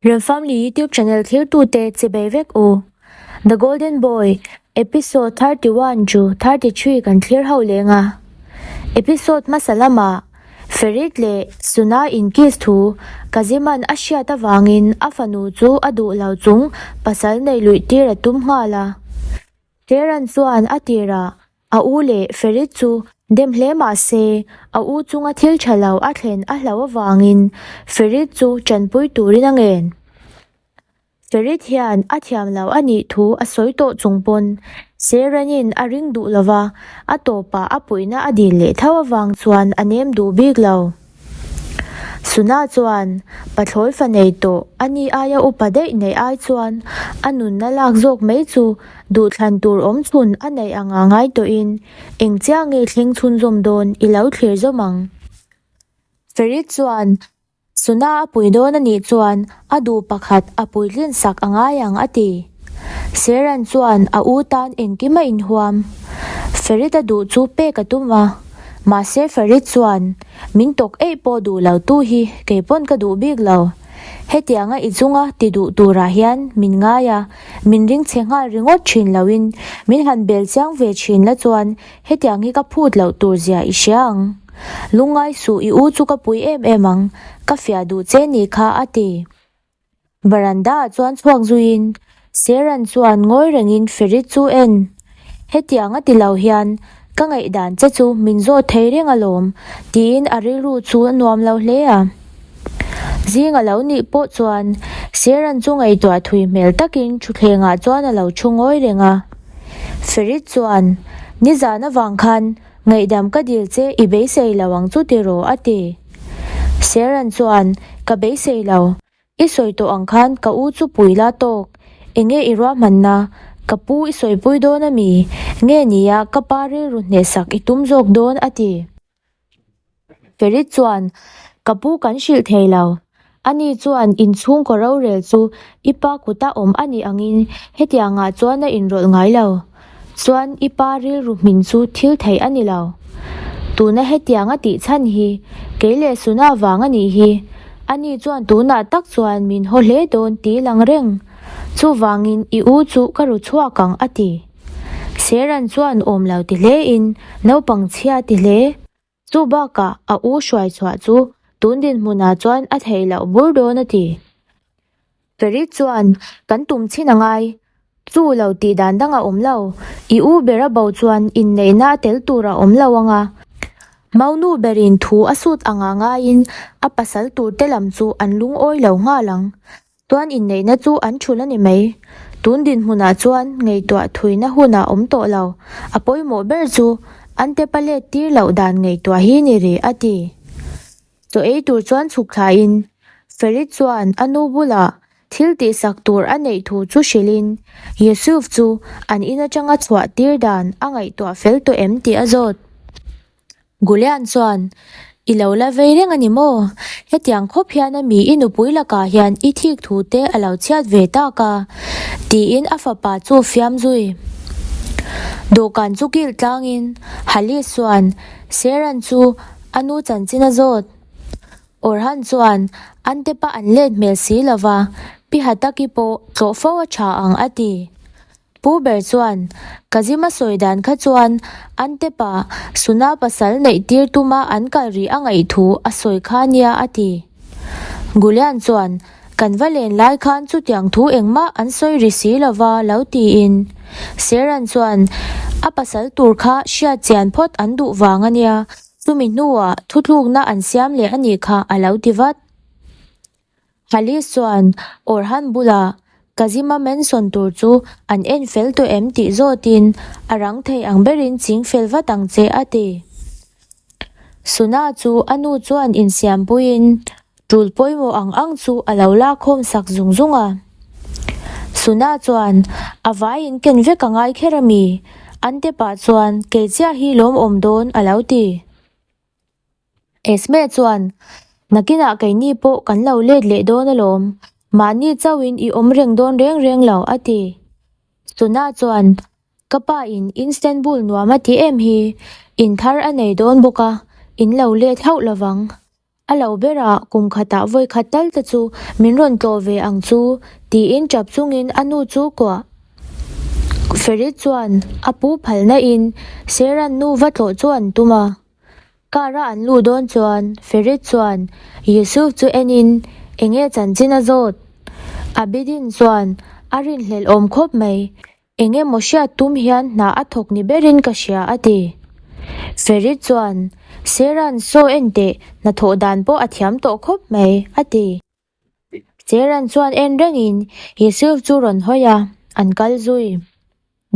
Rem Family YouTube channel thlirtute chibei vek u. The Golden Boy episode 31 to 33 kan thlir ho leng a. Episode hmasa lamah Ferit leh Suna inkiss thu Kaziman a hriat avangin a fanu chu a duh lo chung pasal nei luih tir a tum nghal a. Tehran chuan a tirah A u leh Ferit chu dem hle mah se, a u chunga thil tha lo a thlen a hlauh avangin Ferit chu tanpui turin a ngen. Ferit hian a thiam lo a nih thu a sawi tawh chung pawn Seranin a ring duh lo va, a tawpah a puihna a dil leh tho avang chuan a nem duh bik lo. Suna chuan, Pathlawi fa nei tawh, a ni aia upa daih neih ai chuan a nunna lak zawk mai chu duhthlan tur awm chhun a neih anga ngai tawhin eng chiah nge thleng chhunzawm dawn i lo thlir zawm ang. Ferit chuan, Suna a pui dawn a nih chuan a duh pakhat a puitlin sak a ngai ang a ti. Seran chuan a u tan engkim a inhuam. Ferit a duh chu pek a tum a. Mahse Farid chuan, Min tawk eih pawh duh lo tu hi kei pawn ka duh bik lo. Hetianga i chunga ti duh turah hian min ngai a, min ring chhe nghal ringawt thin loin min han bel chiang ve thin la chuan hetiang hi ka phut loh tur zia i hria ang. Lungngai suh i u chu ka pui em em ang, ka fiah duh che ni kha a ti. Veranda ah chuan chhuak zuiin Seran chuan ngawi rengin Ferit chu en. Hetiang a ti lo hian ka ngaihdan che chu min zawt thei reng alawm tiin a rilru chu a nuam lo hle a. Zing a lo nih pawh chuan Seran chu ngaihtuah thui hmel takin thutthleng ah chuan a lo thu ngawi reng a. Ferit chuan, Nizan avang khan Ngaihdam ka dil che i beisei lo ang chu tiraw a ti. Seran chuan, Ka beisei lo. I sawi tawh ang khan ka u chu pui la tawk. Enge i ruahmanna? Ka pu i sawipui dawn a mi? Nge nia ka pa rilru hnehsak i tum zawk dawn a ti. Ferit chuan, Ka pu kan hrilh thei lo. Ani chuan inchhungkaw rorel chu i pa kuta awm a nih angin hetiangah chuan a inrawlh ngai lo. Chuan i pa rilru hmin chu thil theih a ni lo. Tuna hetiang a tih chhan hi kei leh Suna vang a nih hi. Ani chuan tunah tak chuan min haw hle dawn tih lang reng. Chuvangin i u chu ka ru chhuak ang a ti. Seran chuan awm lo ti hlein naupang chhia ti hle. Chu bakah a u hruai chhuah chu tun dinhmunah chuan a theih loh bur dawn a ti. Ferit chuan, Kan tum chhin a ngai. Chu lo tih dan dang a awm lo. I u ber a bo chuan inneihna a tel tur a awm lo ang a. Maunu berin thu a sut anga ngaiin a pasal tur te lam chu an lungawi lo nghal ang. Chuan inneihna chu an thul a ni mai. Tun dinhmunah chuan ngaihtuah thuina hun a awm tawh lo. A pawimawh ber chu an te palet tir loh dan ngaihtuah hi ni rih, a ti. Chaw ei tur chuan chhuk thlain Ferit chuan a nu bulah thil tihsak tur a neih thu chu hrilhin Yusuf chu an in atanga chhuah tir dan a ngaihtuah fel tawh em tih a zawt. Gulian chuan, I lo la vei reng a ni maw? Hetiang khawp hian a mi i nupui lakah hian i thik thu te a lo chhiat ve tak a, tiin a fapa chu fiam zui. Dawhkan chu kilh tlangin Halis chuan Seran chu a nu chanchin a zawt. Orhan chuan, An te pa an let hmel si lova, Pi Hataki pawh tlawh fo a tha ang a ti. Pu ber chuan, Kazim a sawi dan kha chuan Antepa Suna pasal neih tir tuma an kal rih a ngaih thu a sawi kha nia a ti. Gulian chuan, Kan va len lai khan chutiang thu engmah an sawi ri si lova lo tiin. Seran chuan, A pasal tur kha hriat chian phawt an duh vang a nia, chumi hnuah thutlukna an siam leh a nih kha a lo ti vat. Halis chuan Orhan bulah Kazima Mansion tur chu an en fel tawh em tih zawtin a rang thei ang berin ching fel vat ang che a ti. Suna chu a nu chuan insiampuiin tul pawimawh ang ang chu a lo lakkhawm sak zung zung a. Suna chuan a vaiin ken vek a ngai kher a mi? An te pah chuan kei chiah hi lawm awm dawn a lo ti. Esme chuan, Nakinah keini pawh kan lo let leh dawn alawm, mahni chauhin i awm reng dawn reng reng lo, a ti. Suna chuan, Ka pa in Istanbul nuam a ti em hi, in thar a nei dawn bawk a, in lo let hauh lovang. A lo berah kum khatah vawi khat tal te chu min rawn tlawh ve ang chu tiin tap chungin a nu chu kuah. Ferit chuan a pu phalna in Seran nu va tlawh chu an tum a. Car a an luh dawn chuan Ferit chuan Yusuf chu enin enge chanchin a zawt. Abidin chuan a rinhlelh awm khawp mai. Eng emaw hriat tum hian hna a thawk ni berin ka hria a ti. Ferit chuan, Seran saw en teh, hnathawh dan pawh a thiam tawh khawp mai, a ti. Seran chuan en rengin Yusuf chu rawn hawi a, an kal zui.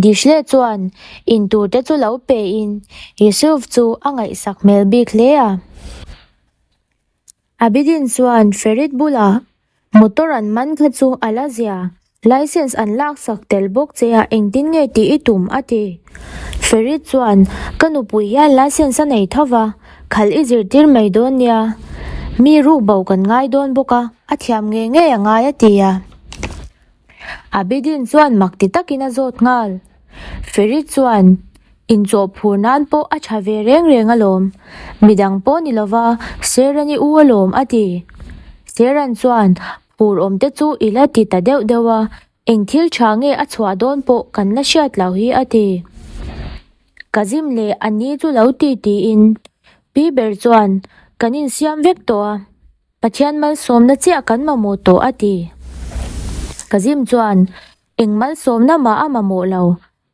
Dishle chuan intur te chu lo pein Yusuf chu a ngaihsak hmel bik hle a. Abidin chuan Ferit bulah motor an man kha chu a la zia, licence an laksak tel bawk che a engtin nge tih i tum a ti. Ferit chuan ka nupui hian licence a nei tho va, khalh i zirtir mai dawn nia, mi ruk bo kan ngai dawn bawk a, a thiam ngei ngei a ngai a ti a. Abidin chuan mak ti takin a zawt nghal. Ferit chuan Inchawh phur nan pawh a tha ve reng reng alawm. Midang pawh ni lova Seran-i u alawm a ti. Seran chuan phur awm te chu i la ti ta deuh deuh a, eng thil tha nge a chhuah dawn pawh kan la hriat lo hi a ti. Kazim leh a ni chu lo ti tiin Pi ber chuan kan insiam vek tawh a, Pathian malsawmna chiah kan mamawh tawh a ti. Kazim chuan eng malsawmna mah a mamawh lo,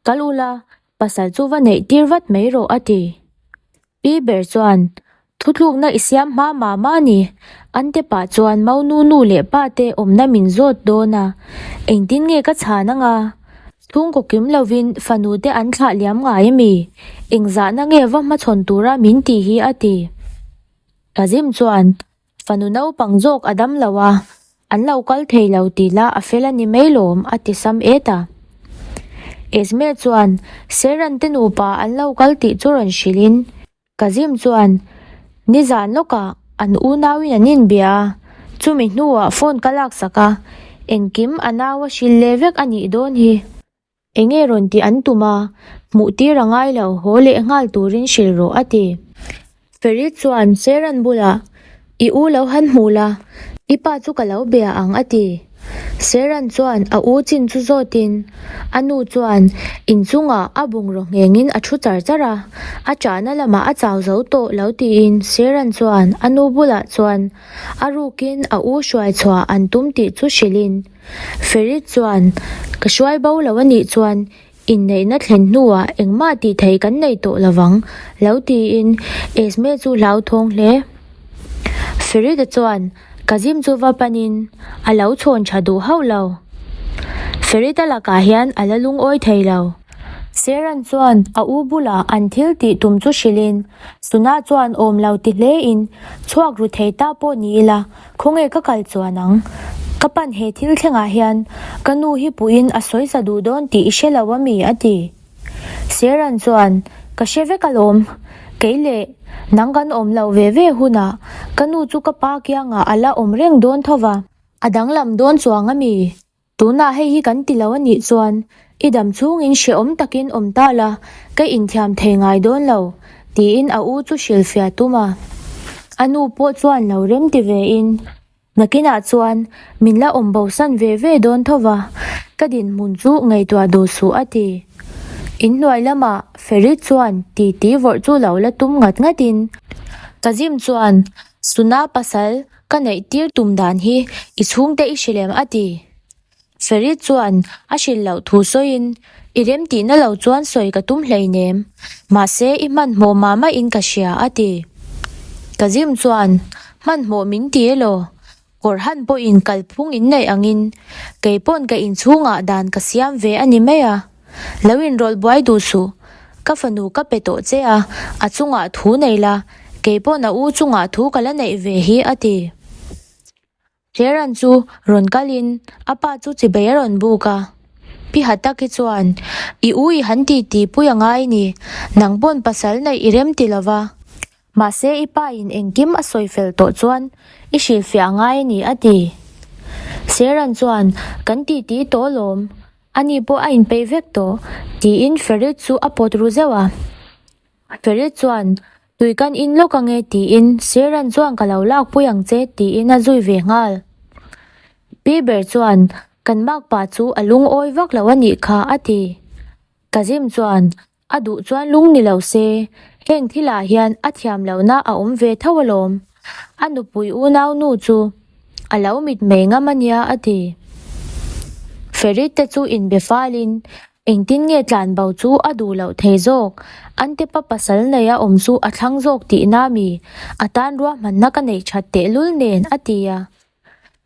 Kal ula, pasal chu va neih tir vat mai rawh a ti. Pi ber chuan, Thutlukna i siam hma mah mah ni, ante pah chuan Maunu nu leh pa te awmna min zawt dawn a, engtin nge ka chhan anga? Chhungkaw kim lovin fanu te an thlah liam ngai ami? Engzahna nge va hmachhawn tura min tih hi a ti. Kazim chuan, Fanu naupang zawk a dam lo a, an lo kal thei lo tih lah a fel a ni mai lawm a ti sam et a. Esme chuan Seran te nupa an lo kal tih chu rawn hrilh in, Kazim chuan nizan lawkah an unauin an inbia a, chumi hnuah phone ka laksak a, engkim a nau a hrilh leh vek a nih dawn hi. Enge rawn tih an tum a, hmuh tir a ngai lo, haw leh nghal turin hrilh rawh a ti. Ferit chuan Seran bulah, I u lo han hmuh la, i pa chu ka lo bia ang a ti. Seran chuan a u chin chu zawtin, a nu chuan inchungah a bungraw nghengin a thu char char a, a chahna lamah a chau zo tawh lo tiin Seran chuan a nu bulah chuan a rukin a u hruai chhuah an tum tih chu hrilhin, Ferit chuan, Ka hruai bo lo a nih chuan inneihna thlen hnuah engmah tih theih kan nei tawh lovang, lo tiin Esme chu hlauthawng hle. Ferita chuan Kazim chu va panin a lo chhawn tha duh hauh lo. Ferita lakah hian a la lungawi thei lo. Seran chuan a u bulah an thil tih tum chu hrilhin Suna chuan awm lo ti hlein chhuak ru thei ta pawh ni ila Khawnge ka kal chuan ang? Ka pan he thil thlengah hian ka nu hi puiin a sawi sa duh dawn tih i hre lo a mi? a ti. Seran chuan, Ka hre vek alawm. Kei leh nang kan awm loh ve ve hunah ka nu chu ka pa kiangah a la awm reng dawn tho va. A danglam dawn chuang a mi? Tunah hei hi kan ti lo a nih chuan i dam chhungin hrehawm takin awm ta la, ka inthiam thei ngai dawn lo, tiin a u chu hrilhfiah tum a. A nu pawh chuan lo rem ti vein, Nakinah chuan min la awm bosan ve ve dawn tho va, ka dinhmun chu ngaihtuah duh suh a ti. Inhnuai lamah Ferit chuan titi vawrh chu lo la tum ngat ngatin, Kazim chuan Suna pasal Ka neih tir tum dan hi i chhungte i hrilh em a ti. Ferit chuan a hrilh loh thu sawiin, I rem tihna lo chuan sawi ka tum hleinem, mahse i hmanhmawh mah mahin ka hria a ti. Kazim chuan, Hmanhmawh min ti elaw? Kawrhan pawhin kalphung in neih angin keipawn ka inchhungah dan ka siam ve a ni mai a. Lo inrawlh buai duh suh, ka fanu ka pe tawh che a, a chungah thu nei la, kei paw'n a u chungah thu ka la neih ve hi a ti. Cleran chu rawn kalin a pa chu chibei a rawn buk a, Pi Hataki chuan, I u i han ti ti pui a ngai ni, nang paw'n pasal neih i rem ti lova, Mahse i pa in engkim a sawi fel tawh chuan i hrilhfiah a ngai a ni a ti. Seran chuan kan titi tawh alawm, ani pawh a inpeih vek tawh tiin Ferit chu a pawt ru zeuh a. Ferit chuan. Tui kan in lawk ange tiin Seran chuan ka lo lakpui ang che tiin a zui ve nghal. Pi ber chuan kan makpa chu a lungawi vak lo a nih kha a ti. Kazim chuan a duh chuan lung ni lo se, heng thilah hian a thiam lohna a awm ve tho alawm. A nupui unau nu chu a lo mitmei ngam a nia a ti. Ferit te chu inbe falin Engtin nge tlanbo chu a duh loh thei zawk? Antepa pasal nei a awm chu a thlang zawk tihna mi? A tan ruahmanna ka neih that tehlul nen, a ti a.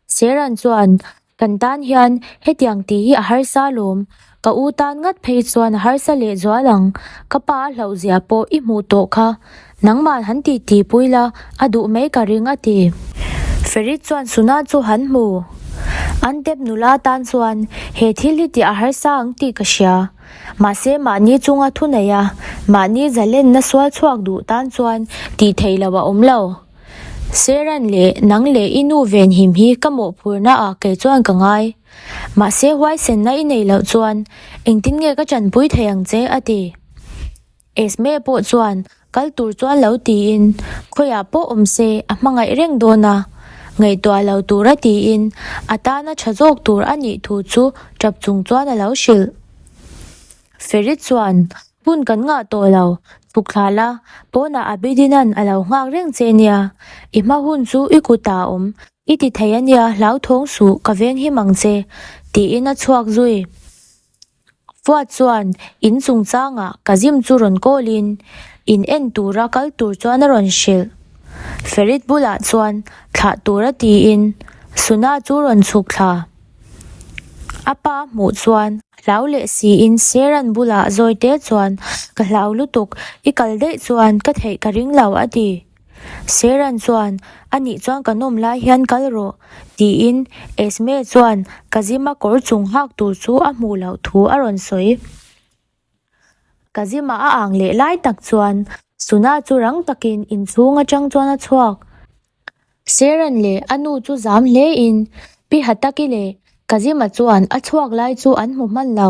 Seran chuan, Kan tan hian hetiang tih hi a harsa alawm. Ka u tan ngat phei chuan a harsa lehzual ang. Ka pa a hlauh zia pawh i hmuh tawh kha. Nangmah han tih tih pui la, a duh mai ka ring a ti. Ferit chuan Suna chu han hmu. Antep nula tan chuan he thil hi tih a harsa ang tih ka hria. Mahse mahni chunga thu nei a, mahni zalenna sual chhuak duh tan chuan tih theih loh a awm lo. Seran leh nang leh i nu venhim hi ka mawhphurna ah kei chuan ka ngai. Mahse huaisenna i neih loh chuan engtin nge ka tanpui thei ang che a ti. Esme pawh chuan kal tur chuan lo tiin khawiah pawh awm se a hmangaih reng dawn a, ngaihtuah lo tura tiin a tana tha zawk tur a nih thu chu tap chung chuan a lo hrilh. Ferit chuan, Hun kan ngah tawh lo, chhuk thla la, pawnah Abidinan a lo nghak reng che nia, i hma hun chu i kutah a awm, i ti thei a nia hlauthawng suh ka veng him ang che, tiin a chhuak zui. Fuat chuan in chungchangah Kazim chu rawn call-in in en tura kal tur chuan a rawn hrilh. Ferit bulah chuan thlah tura tiin Suna chu rawn chhuk thla. A pa hmuh chuan hlau leh siin Seran bulah zawite chuan ka hlau lutuk, i kal daih chuan ka theih ka ring lo a ti. Seran chuan, A nih chuan ka nawm lai hian kal rawh, tiin Esme chuan Kazima kawr chung nghak tur chu a hmuh loh thu a rawn sawi. Kazima a ang leh lai tak chuan Suna chu rang takin inchhung atang chuan a chhuak. Seran leh a nu chu zam hlein Pi Hataki leh Kazima chuan a chhuak lai chu an hmu hman lo.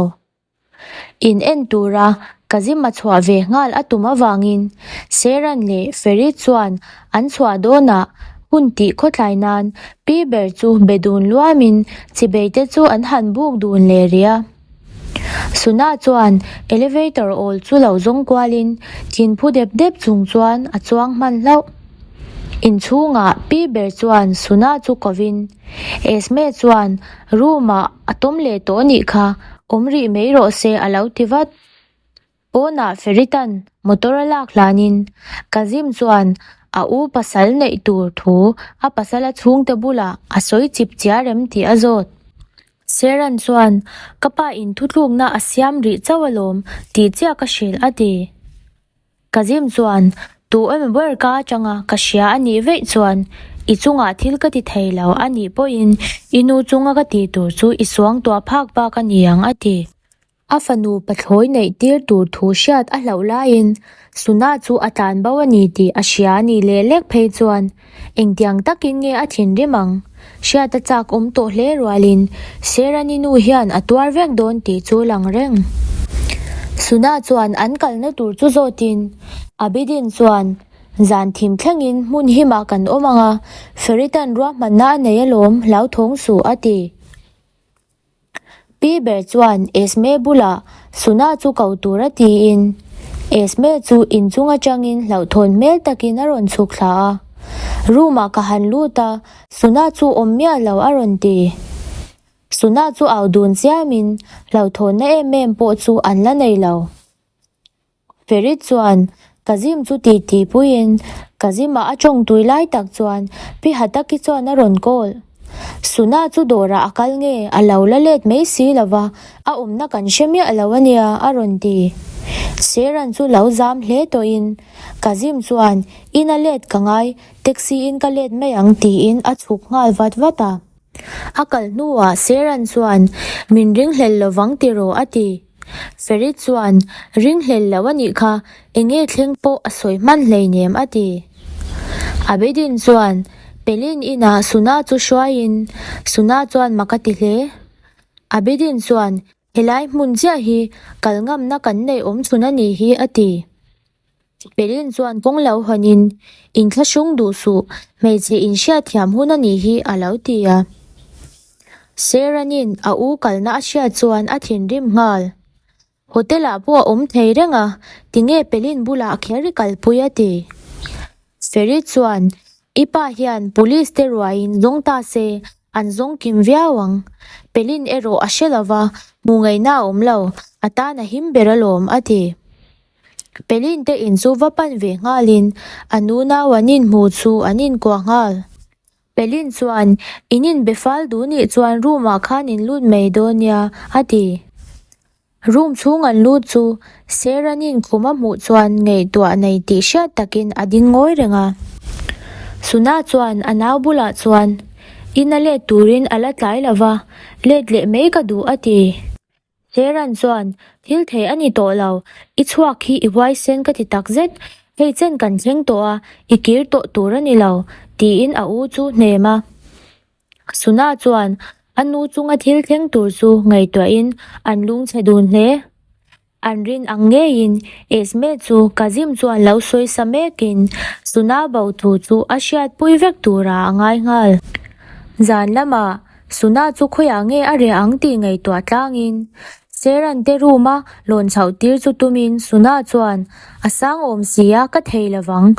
In en tura Kazim a chhuah ve nghal a tum avangin Seran leh Ferit chuan an chhuah dawnah hun tih khawtlai nan pi ber chu be dun luamin chibei te chu an han buk dun leh rih a. Suna chuan elevator awl chu lo zawng kualin thinphu dep dep chung chuan a chuang hman hlauh. Inchhungah pi ber chuan Suna chu kovin Esme chuan room ah a tawm leh tawh anih kha, awm rih mai rawh se a lo ti vat. Pawnah Feritan motor a lak hlanin Kazim chuan a u pasal neih tur thu a pasala chhungte bulah a sawi chip chiar em tih a zawt. Seran chuan ka pa in thutlukna a siam rih chauh alawm tih chiah ka hrilh a ti. Kazim chuan, Tu emaw ber ka atanga ka hria a nih veih chuan i chungah thil ka ti thei lo a nih pawhin i nu chunga ka tih tur chu i suangtuah phak bak a ni ang a ti. A fanu pathlawi neih tir tur thu hriat a hlauh laiin Suna chu a tlan bo a ni tih a hria a nih leh lek phei chuan engtiang takin nge a thinrim ang? Hriat a chak awm tawh hle rualin Serani nu hian a tuar vek dawn tih chu lang reng. Suna chuan an kalna tur chu zawtin Abidin chuan, Zan thim thlengin hmun himah kan awm ang a, Feritan ruahmanna a nei alawm, hlauthawng suh a ti. Pi ber chuan Esme bulah Suna chu ko tur a tiin Esme chu inchung atangin hlauhthawn hmel takin a rawn chhuk thla a. Room ah ka han lut a, Suna chu awm miah lo a rawn ti. Suna chu au dun chiamin hlauhthawnna em em pawh chu an la nei lo. Ferit chuan Kazim chu ti ti puiin Kazim-a a tawng tui lai tak chuan Pi Hataki chuan a rawn call. Suna chu dawrah a kal nge a lo la let mai si lova a awmna kan hre miah lo a nia a rawn ti. Seran chu lo zam hle tawhin Kazim chuan in a let ka ngai taxi in ka let mai ang tiin a chhuk nghal vat vat a. A kal hnuah Seran chuan min ringhlel lovang tiraw a ti. Ferit chuan, Ringhlel lo a nih kha, enge thleng pawh a sawi hman hleinem a ti. Abedin chuan Pelin inah Suna chu hruaiin Suna chuan mak a ti hle. Abedin chuan, Helai hmun chiah hi kal ngamna kan neih awm chhun a nih hi a ti. Pelin chuan kawng lo hawnin, Inthlahrung duh suh, hmeichhe inhriatthiam hun a nih hi a lo ti a. Seranin a u kalna a hriat chuan a thinrim nghal. Hotel ah pawh a awm thei reng a, tinge Pelin bulah kher i kalpui a ti. Ferry chuan, I pa hian police te ruaiin zawng ta se, an zawng kim viau ang. Pelin erawh a hre lova, hmuh ngaihna a awm lo, a tan a him ber alawm a ti. Pelin te in chu va pan ve nghalin a nunau an inhmu chu an inkuah nghal. Pelin chuan, In inbe fal duh nih chuan room ah khan in lut mai dawn nia, a ti. Room chhung an lut chu Seranin khum a hmuh chuan ngaihtuah nei tih hriat takin a ding ngawi reng a. Suna chuan a nau bulah chuan, In a let turin a la tlai lo va, let leh mai ka duh, a ti. Heran chuan, Thil thei a ni tawh lo, i chhuak hi i huaisen ka ti tak zet, hei chen kan thleng tawh a, i kir tawh tur a ni lo, tiin a u chu hnem a. Suna chuan a nu chunga thil thleng tur chu ngaihtuahin an lungchhe dun hle. An rin ang ngeiin Esme chu Kazim chuan lo sawi sa mekin Suna bo thu chu a hriatpui vek turah a ngai nghal. Zan lamah Suna chu khawiah nge a reh ang tih ngaihtuah tlangin Seran te room a lawn chhoh tir chu tumin Suna chuan a sang awm si a ka thei lovang,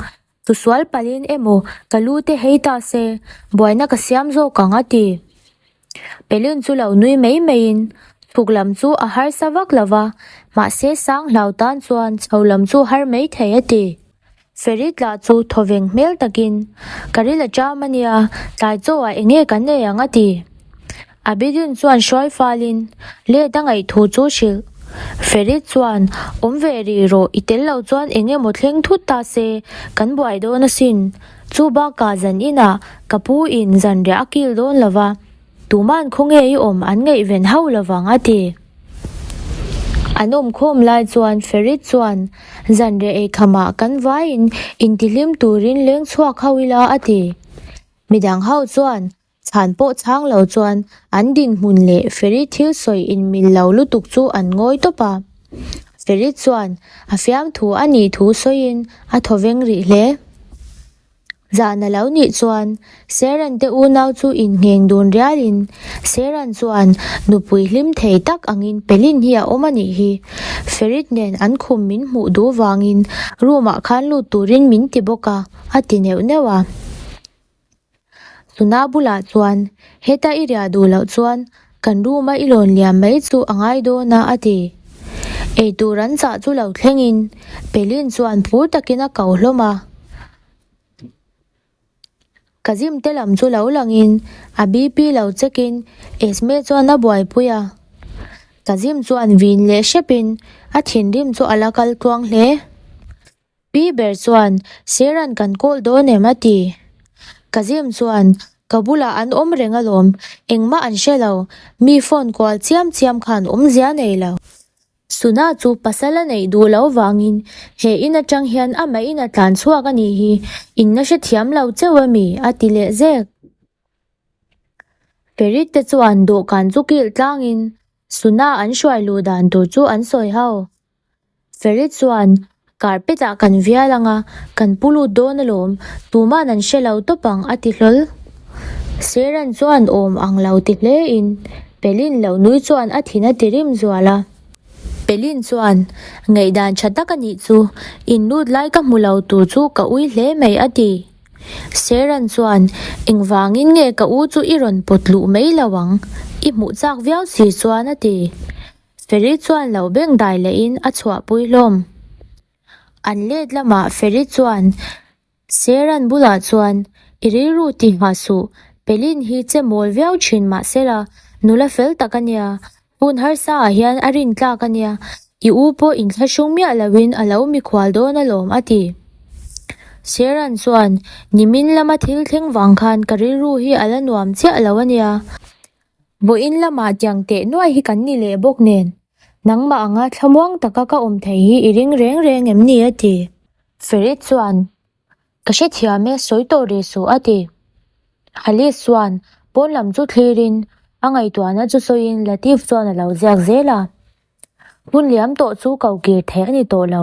chu sual palhin emaw ka lu te hei ta se buaina ka siam zawk ang a ti. Pelin chu lo nui mai maiin chhuk lam chu a harsa vak lova mahse sang hlau tan chuan chho lam chu har mai thei a ti. Ferry tla chu thawveng hmel takin, Ka ril a ṭam a nia, tlai chaw ah enge kan ei ang a ti. Abidin chuan hruai falin, Let a ngaih thu chu hrilh. Ferry chuan, Awm ve rih rawh, i tel lo chuan enge maw thleng thut ta se, kan buai dawn asin. Chu bakah zan inah ka pu in zanriah a kil dawn lo va, Tuman khawnge i awm an ngaihven hauh lovang a ti. An awm khawm lai chuan Ferit chuan zanriah eikhamah kan vaiin intihlim turin leng chhuak ho ila a ti. Midang ho chuan chhan pawh chhang lo chuan an dinhmun leh Ferit thil sawi inmil lo lutuk chu an ngawi tawp a. Ferit chuan a fiamthu a nih thu sawiin a thawveng rih hle. Zan a lo nih chuan Seran te unau chu inngheng dun rialin Seran chuan nupui hlim thei tak angin Pelin hi a awm a nih hi. Ferit nen an khum min hmuh duh vangin room ah khan lut turin min ti bawk a, a ti neuh neuh a. Chuna bulah chuan heta i riah duh loh chuan kan room a i lawn liam mai chu a ngai dawn a, a ti. Eitur an chah chu lo thlengin Pelin chuan phur takin a ko hlawm a. Ka zim te lam chu lo langin a BP lo check in Esme chuan a buaipui a. Ka zim chuan vin leh hrepin a thinrim chu a la kal tluang hle. Pi ber chuan Seran kan call dawn em a ti. Ka zim chuan ka bulah an awm reng alawm, engmah an hre lo, mi phone kual chiam chiam khan awmzia nei lo. Suna chu pasal a neih duh loh vangin he in atang hian amah in a tlan chhuak a nih hi, in la hrethiam lo cheu a mi? a ti leh zek. Ferit te chuan dawhkan chu kilh tlangin Suna an hruai luh dan tur chu an sawi ho. Ferit chuan, Carpet ah kan vial anga, kan pu lut dawn alawm, tuman an hre lo tawp ang a ti hlawl. Seran chuan awm ang lo ti hle in Pelin lo nui chuan a thin a ti rim zual a. Pelin chuan, Ngaihdan tha tak a nih chu, in lut lai ka hmu lo tur chu ka ui hle mai a ti. Seran chuan, Engvangin nge ka u chu i rawn pawt luh mai lo ang, i hmuh chak viau si chuan a ti. Feri chuan lo beng dai lehin a chhuahpui hlawm. An let lamah Feri chuan, Seran bulah chuan, I rilru ti nghah suh, Pelin hi che mawl viau thin mahsela, nula fel tak a nia, hun harsa ah hian a rin tlak a nia, i u pawh inthlahrung miah loin a lo mikhual dawn alawm a ti. Seran chuan, Nimin lama thil thleng vang khan ka rilru hi a la nuam chiah lo a nia. Vawiin lamah tiang teh nuai hi kan ni leh bawk nen, nangmah anga thlamuang taka ka awm thei hi i ring reng reng em ni a ti. Ferit chuan, Ka hrethiam e, sawi tawh rih suh a ti. Halis chuan pawn lam chu thlirin a ngaihtuahna chu sawiin Latif chuan a lo ziak zel a. Hun liam tawh chu ko kir theih a ni tawh lo.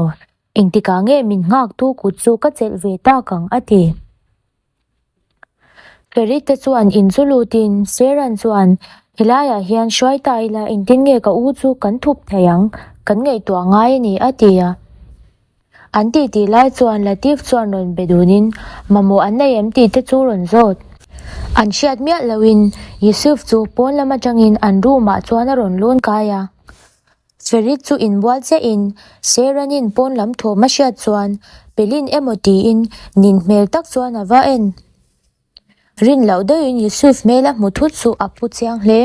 Engtikah nge min nghaktu kut chu ka chelh ve tak ang a ti. Ferit te chuan in chu lutin Seran chuan helaiah hian hruai ta ila engtin nge ka u chu kan thup thei ang, kan ngaihtuah ngai a ni a ti a. An tih tih lai chuan Latif chuan rawn be dunin mamawh an nei em tih te chu rawn zawt. An hriat miah loin Yusuf chu pawn lam atangin an room ah chuan a rawn lawn kai a. Ferit chu inbual chiahin Seranin pawn lam thawm a hriat chuan Pelin emaw tiin nin hmel tak chuan a va en. Rin loh deuhin Yusuf hmel a hmu thut chu a phu chiang hle.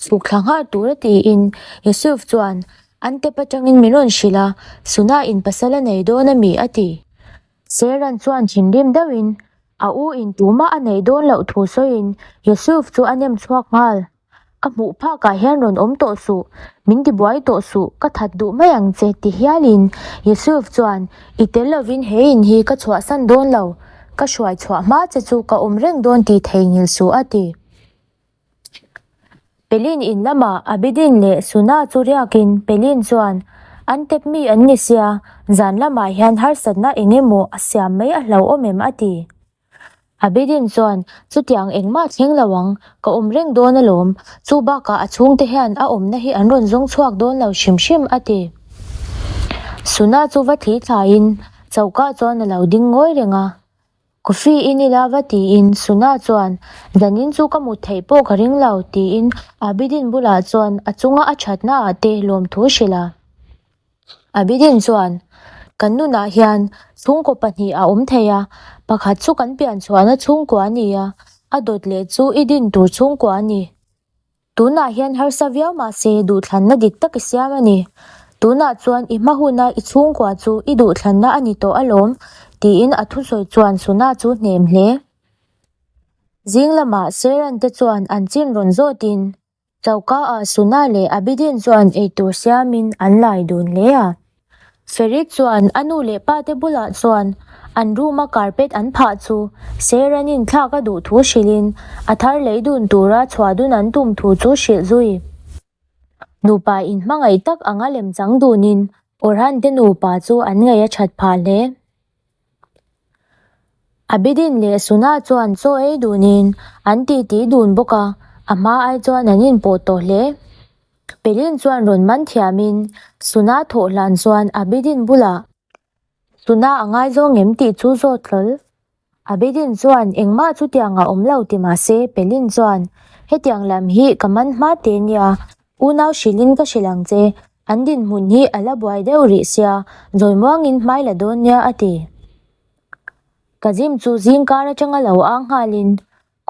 Chhuk thla nghal tur a tiin Yusuf chuan an tep atangin min rawn hrilh a, Suna in pasal a nei dawn a mi a ti. Seran chuan thinrim deuhin a u in tumah a neih dawn loh thu sawiin Yusuf chu a nem chhuak nghal. Ka hmuh phakah hian rawn awm tawh suh, min tibuai tawh suh, ka that duh mai ang che ti hialin Yusuf chuan i tel lovin he in hi ka chhuahsan dawn lo, ka hruai chhuah hma che chu ka awm reng dawn tih theihnghilh suh a ti. Pelin in lamah Abidin leh Suna chu riakin Pelin chuan an tep mi an ni sia, zan lamah hian harsatna eng emaw a siam mai a hlauhawm em a ti. Abidin chuan, Chutiang engmah thleng lo ang, ka awm reng dawn alawm. Chu bakah a chhungte hian a awmna hi an rawn zawng chhuak dawn lo hrim hrim, a ti. Suna chu va thli thlaiin choka chuan a lo ding ngawi reng a. Coffee in ila va tiin Suna chuan, Zanin chu ka mut theih pawh ka ring lo, tiin Abidin bulah chuan a chunga a thatnaah te lawmthu hrilh a. Abidin chuan, Kan nunah hian chhungkaw pahnih a awm thei a, pakhat chu kan pian chhuahna chhungkua a ni a, a dawt leh chu i din tur chhungkua a ni. Tunah hian harsa viau mah se duhthlanna dik tak i siam a ni. Tunah chuan i hma huna i chhungkua chu i duhthlanna a ni tawh alawm, tiin a thusawi chuan Suna chu hnem hle. Zing lamah Seran te chuan an chin rawn zawtin Choka ah Suna leh Abidin chuan eitur siamin an lai dun hle a. Ferit chuan a nu leh pa te bulah chuan an room a carpet an phah chu Seranin thlak a duh thu hrilhin a thar lei dun tura chhuah dun an tum thu chu hrilh zui. Nupa inhmangaih tak anga lemchang dunin Orhan te nupa chu an ngaih a that phah hle. Abidin leh Suna chuan chaw ei dunin an titi dun bawk a, a hma ai chuan an inpawh tawh hle. Pelin chuan rawn man thiamin Suna thawh hlan chuan Abidin bulah Suna a ngaizawng em tih chu zawt hlawl. Abidin chuan engmah chutiang a awm lo ti mah se Pelin chuan hetiang lam hi ka man hma te nia, Unau hrilhin ka hrilh ang che, an dinhmun hi a la buai deuh rih sia, zawi muangin hmai la dawn nia a ti. Kazim chu zingkar atanga lo ang nghalin,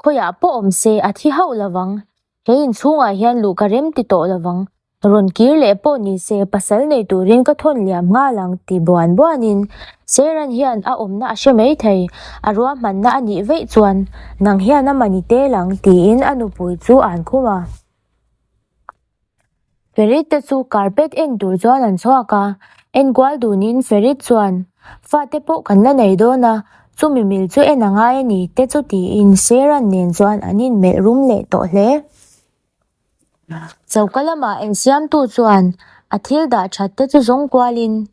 Khawiah pawh awm se a thi hauh lovang, he inchhungah hian luh ka rem ti tawh lovang, rawn kir leh pawh ni se pasal nei turin ka thawn liam nghal ang ti buan buanin Seran hian a awmna a hre mai thei, a ruahmanna a nih veih chuan nang hian a mani tel ang tiin a nupui chu an khum a. Ferit te chu carpet en tur chuan an chhuak a, enkual dunin Ferit chuan, Fate pawh kan la nei dawn a, chumi mil chu en a ngai a ni te chu tiin Seran nen chuan an inmelh rum leh tawh hle. Choka lamah ensiamtu chuan a thil dah that te chu zawng kualin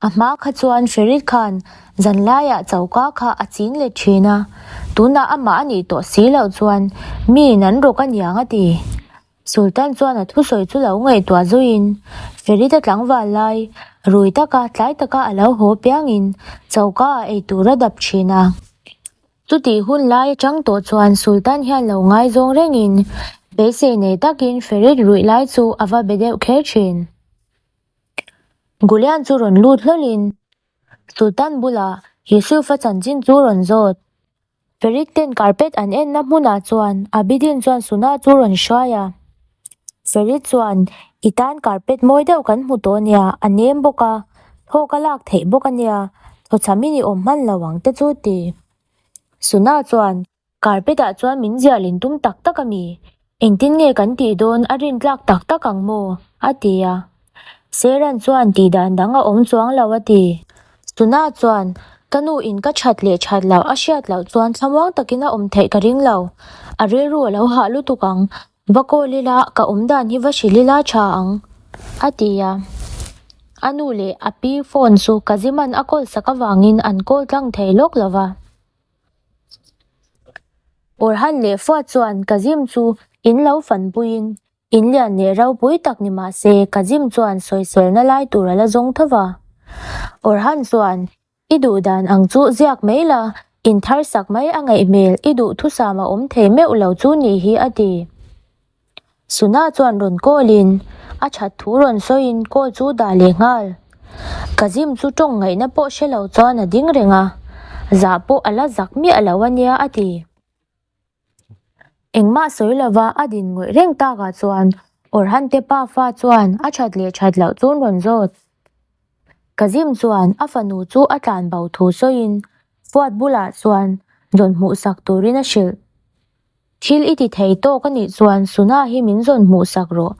A hma kha chuan Ferit khan zanlaiah choka kha a ching let thin a, tunah amah a nih tawh si loh chuan miin an rawk a niang a ti. Sultan chuan a thusawi chu lo ngaihtuah zuiin Ferit a tlangval lai rui taka tlai taka a lo haw piangin choka ah eitur a dap thin a. Chutih hun lai atang tawh chuan Sultan hian lo ngaizawng rengin beisei nei takin Ferit ruih lai chu a va be deuh kher thin. Gulian chu rawn lut hlawlin Sultan bulah Yusuf-a chanchin chu rawn zawt. Ferit ten carpet an enna hmunah chuan Abidin chuan Suna chu rawn hruai a. Ferit chuan, I tan carpet mawi deuh kan hmu tawh ania, a nem bawk a, thawk a lak theih bawk ania, thawchhamin i awm hman lo ang te chu ti. Suna chuan, Carpet ah chuan min ziah lin tum tak tak a mi? Engtin nge kan tih dawn a rin tlak tak tak ang maw? a ti a. Seran chuan tih dan dang a awm chuang lo a ti. Suna chuan, Ka nu in ka that leh that loh a hriat loh chuan thlamuang takin a awm theih ka ring lo. A rilru a lo hah lutuk ang. Va call ila, ka awm dan hi va hrilh ila tha ang, a ti a. A nu leh a pi phone chu Kazima'n a call sak avangin an call tlang thei lawk lo va. Orhan leh Fuat chuan Kazim chu in lo fanpuiin in lian leh ropui tak ni mah se Kazim chuan sawiselna lai tur a la zawng tho va. Orhan chuan I duh dan ang chu ziak mai la, in thar sak mai a ngaih hmel, i duh thusam a awm thei meuh lo chu nih hi a ti. Suna chuan rawn call in, a that thu rawn sawiin call chu dah leh nghal. Kazim chu tawng ngaihna pawh hre lo chuan a ding reng a, zah pawh a la zak miah lo a nia a ti. Engmah sawi lova a din ngawih reng takah chuan Orhan te pafa chuan a that leh that loh chu an rawn zawt. Kazim chuan a fanu chu a tlan bo thu sawiin Fuat bulah chuan zawn hmuh sak turin a hrilh. Thil i ti thei tawk a nih chuan Suna hi min zawn hmuh sak rawh.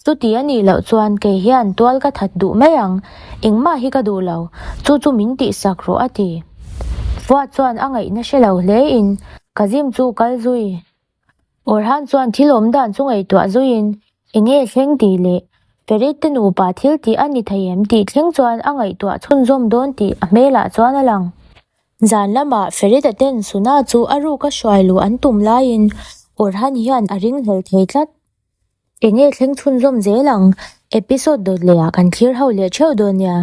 Chuti a nih loh chuan kei hian tual ka that duh mai ang, engmah hi ka duh lo, chu chu min tih sak rawh a ti. Fuat chuan a ngaihna hre lo hlein Kazim chu kal zui. Orhan chuan thil awm dan chu ngaihtuah zuiin enge thleng tih leh Ferit te nupa thil tih a ni thei em tih thleng chuan a ngaihtuah chhunzawm dawn tih a hmelah chuan a lang. Zan lamah Ferita ten Suna chu a ruka hruai luh an tum laiin Orhan hian a ringhlel thei tlat. Enge thleng chhunzawm zel ang? Episode dawt leh ah kan thlir ho leh theuh dawn nia.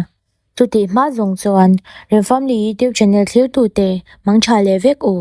Chutih hma zawng chuan Remfamily YouTube channel thlirtute mangtha leh vek u.